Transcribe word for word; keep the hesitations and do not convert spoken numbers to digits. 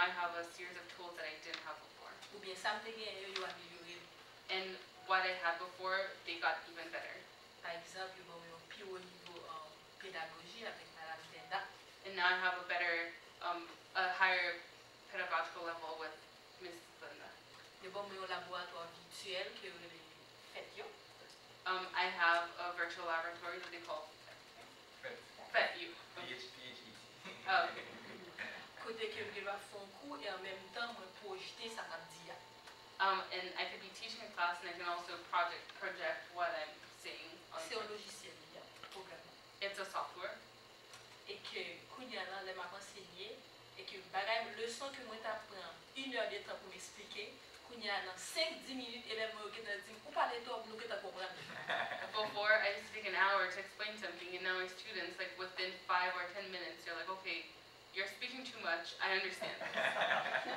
I have a series of tools that I didn't have before. Oubyen sa m te genyen yo, yo amelyore l. And what I had before, they got even better. Pa egzanp, yo ban mwen yon pi wo nivo an pedagoji avèk Madanm Linda. And now I have a better, um, a higher pedagogical level with Miss Linda. Yo ban mwen yon laboratwa vityèl ke yo rele FETU. Um, I have a virtual laboratory that they call FETU. P H P H E T. Oh, Kote ke m gen dwa fè yon kou e an menm tan mwen pwojte sa m ap di a. Um, and I could be teaching a class and I can also project project what I'm saying. On Se yon lojisyèl li ye, pwogram nan. It's a software. E ke kounye a la, lè m ap ansenye, e ke bagay leson ke mwen t ap pran inè de tan pou m eksplike, kounye a nan senk, dis minit, elèv mwen yo gentan di m, ou pale twòp, nou gentan konprann. Before, I used to take an hour to explain something, and now my students, like, within five or ten minutes, they're like, okay, you're speaking too much. I understand this.